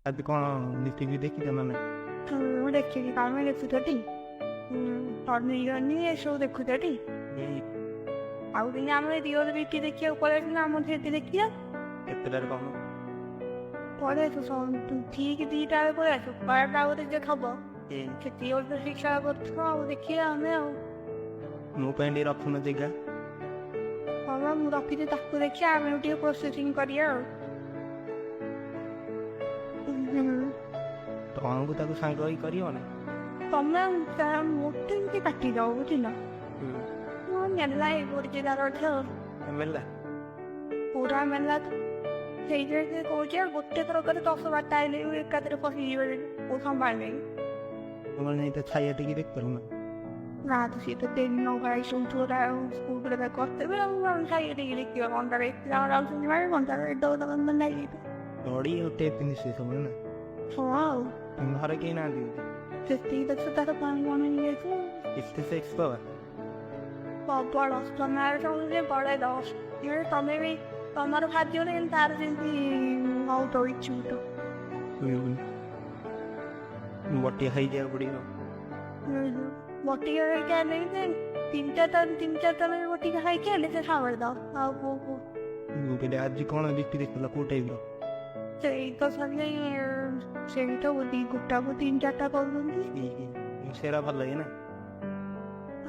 ଆଜି କଣ ଟିଭି ଦେଖିଛ ନା ନାଇଁ? ମୁଁ ଦେଖିନି। ତମେ ଦେଖୁଛ ଟି? ଟର୍ନି ଏସବୁ ଦେଖୁଛ ଟି? ଆଉ ଦିନେ ଆମେ ରିଅଲ ବିଟି ଦେଖିବାକୁ ପଳେଇଥିଲୁ, ଆମର ସେଠି ଦେଖିବା। କେତେଟାରେ କଣ? ପଳେଇ ଆସୁ, ଠିକ 2ଟା ବେଳେ ପଳେଇ ଆସୁ। ବାରଟା ଆଗରେ ଯେ ହବ ସେଠି ଗୋଟେ ଶିକ୍ଷା କରୁଥିବ ଆଉ ଦେଖିବା ଆମେ ଆଉ। ମୋ ପାଇଁ ଟିକେ ରଖୁନ ଜାଗା। ହଁ ବା, ମୁଁ ରଖିଛି, ତାକୁ ଦେଖିବା, ଆମେ ବି ଟିକେ ପ୍ରୋସେସିଂ କରିବା ଆଉ। ତମକୁ ତାକୁ ସାଙ୍ଗ ହେଇ କରିବ ନା? ତମେ ମୋଟେ ଏମିତି କାଟିଦବ, ବୁଝିଲ? ମୁଁ ନେଲା ହେଇପଡିଛି ତାର ଏଠି ଆଉ। ମିଳିଲା। ପୁରା ମେଲା ତ ସେଇଥିରେ ସେ କହୁଛି ଆଉ ଗୋଟେ ଥର କଲେ 10 12ଟା ଆଇଲେ ବି ଏକାଥରେ ପଶିଯିବ, ମୁଁ ସମ୍ଭାଳିବି। ତମର ଯାଇ ତା ଛାଇଆ ଟିକେ ଦେଖିପାରୁନ? ନା ତ, ସିଏ ତ 3 ନଙ୍କା ଶୋଉଥିବ, ସ୍କୁଲରେ ତାକୁ କରିଦେବେ ଆଉ ଆମେ ଖାଇକି ଟିକେ ଦେଖିବା ଘଣ୍ଟାରେ ଯାଉଛନ୍ତି ମାନେ ଘଣ୍ଟାରେ ଲାଗିଯିବ। ଚଡ଼ି ଆଉ ଟେପ୍ ପିନ୍ଧି ସେ ସବୁବେଳେ ନା? ହଁ ଆଉ। ତମ ଘରେ କେହି ନାହାନ୍ତି ବୋଧେ? ସେତିକି ତ ସେ ତାର ପାଣି କଣ ହେଇଯାଇଛି। ଏତେ ସେକ୍ସ ପାୱାର? ପ୍ରବଳ। ତମେ ସବୁ ଯେ ବଳେଇ ଦବ, ତମେ ବି ତମର ଭାଗ୍ୟରେ କିନ୍ତୁ ତାର ଯେମିତି ହଉଥିବ ଇଚ୍ଛୁକ। ବଟିକା ଖାଇଯିବାକୁ ପଡିବ। ବଟିକା ଖାଇକି ଆଣିଲେ ଯେ ତିନି ଚାରିଟା, ତିନି ଚାରିଟା ବଟିକା ଖାଇକି ଆଣିଲେ ସେ ସାବଳି ଦବ ଆଉ କୋଉ ମୁଁ କହିଲି, ଆଜି କଣ ବିକ୍ରି ଦେଖିଥିଲ, କୋଉ ଟାଇପର? ସେଇ ତ ଖାଲି ସେଇ ତ ଗୋଟାକୁ ତିନି ଚାରିଟା କରୁଛନ୍ତି। ସେରା ଭଲ ଲାଗେ ନା?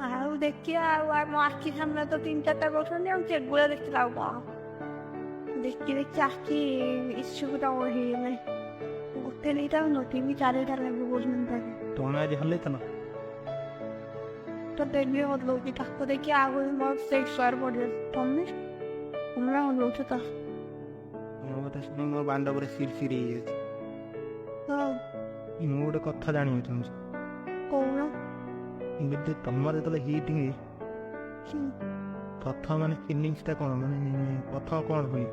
ଆଉ ଦେଖିବା ଆଉ ଆମ ଆଖି ସାମ୍ନାରେ ତ ତିନି ଚାରିଟା କରୁଛନ୍ତି, ଆଉ ସେଗୁଡ଼ା ଦେଖିଲା ଆଉ କଣ ଦେଖି ଦେଖି ଆଖି ଇଚ୍ଛୁକଟା ହେଇଗଲାଣି। ଗୋଟେ 2ଟା ନୁହଁ, ତିନି ଚାରିଟା ଲାଗି କହୁଛନ୍ତି ତାକୁ। ତମେ ଆଜି ହଲେଇଥିଲ? ତ ଡେଲି ହଲଉଛି, ତାକୁ ଦେଖି ଆହୁରି ମୋର ସେକ୍ସ ୱାର ପଡ଼ିବ। ତମେ ତମେ ହଲଉଛ ତ? ମୋ କଥା ଶୁଣି ମୋ ବାଣ୍ଡ ପୁରା ସିରି ସିରି ହେଇଯାଉଛି। ହଁ। ମୁଁ ଗୋଟେ କଥା ଜାଣିବାକୁ ଚାହୁଁଛି। କହୁନ। କିନ୍ତୁ ତମର ଯେତେବେଳେ ହିଟ୍ ହୁଏ ପ୍ରଥମ, ମାନେ ଫିଲିଙ୍ଗସଟା କ'ଣ, ମାନେ ପ୍ରଥମ କ'ଣ ହୁଏ?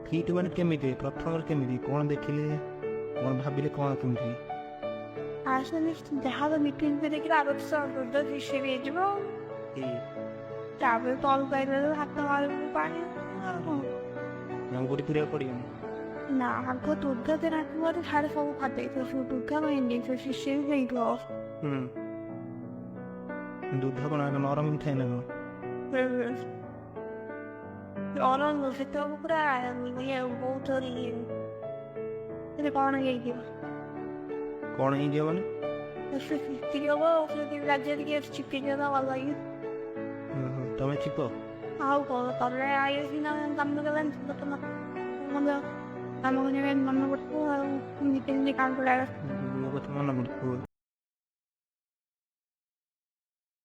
ହିଟ୍ ମାନେ କେମିତି ହୁଏ ପ୍ରଥମରେ? କେମିତି କ'ଣ ଦେଖିଲେ, କ'ଣ ଭାବିଲେ, କ'ଣ କେମିତି ହୁଏ? ଆସିଲେ ଯାହା ତ ମିଟିଂ ଦେଖିଲେ ଆଗ ସିଏ ବି ହେଇଯିବ ଆଉ। ତାପରେ ତଳକୁ ଆଇଲା ବେଳକୁ ହାତ ମାରିବୁ ପାଣି ଆଉ କଣ। ଆଙ୍ଗୁଠି ପୁରେଇବାକୁ ପଡ଼ିବନି? ନା, ଆଗ ଦୁର୍ଗା ଦିନ ଆସିବ, ସାଢ଼େ ସବୁ ଫାଟେଇଥିବ, ସବୁ ଦୁର୍ଗା ଇଞ୍ଜେକ୍ସନ ସିଏ ବି ହେଇଥିବ। ହୁଁ, ଦୁଧ କ'ଣ ନରମ ଥାଏ ନା କ'ଣ? ନରମ ସେତେବେଳକୁ ପୁରା ଇଏ ବହୁତ ଇଏ ସେଠି କଣ ହେଇଯିବ। କ'ଣ ହେଇଯିବ ମାନେ? ସେ ଚିପିକି ହବ, ସେ ରାଜ୍ୟ ଟିକେ ଚିପିକି ଭଲ ଲାଗିବ। ଓହୋ, ତମେ ଚିପ? ଆଉ କଣ, ତମେ ଆଇଲେ ସିନା କାମ କଲାନି ତମ କାମ କରିବା ମନେ ପଡୁଥିବ ଆଉ ନିଜେ ନିଜେ କାମ କଲା। ମୋ କଥା ମନେ ପଡୁଥିବ।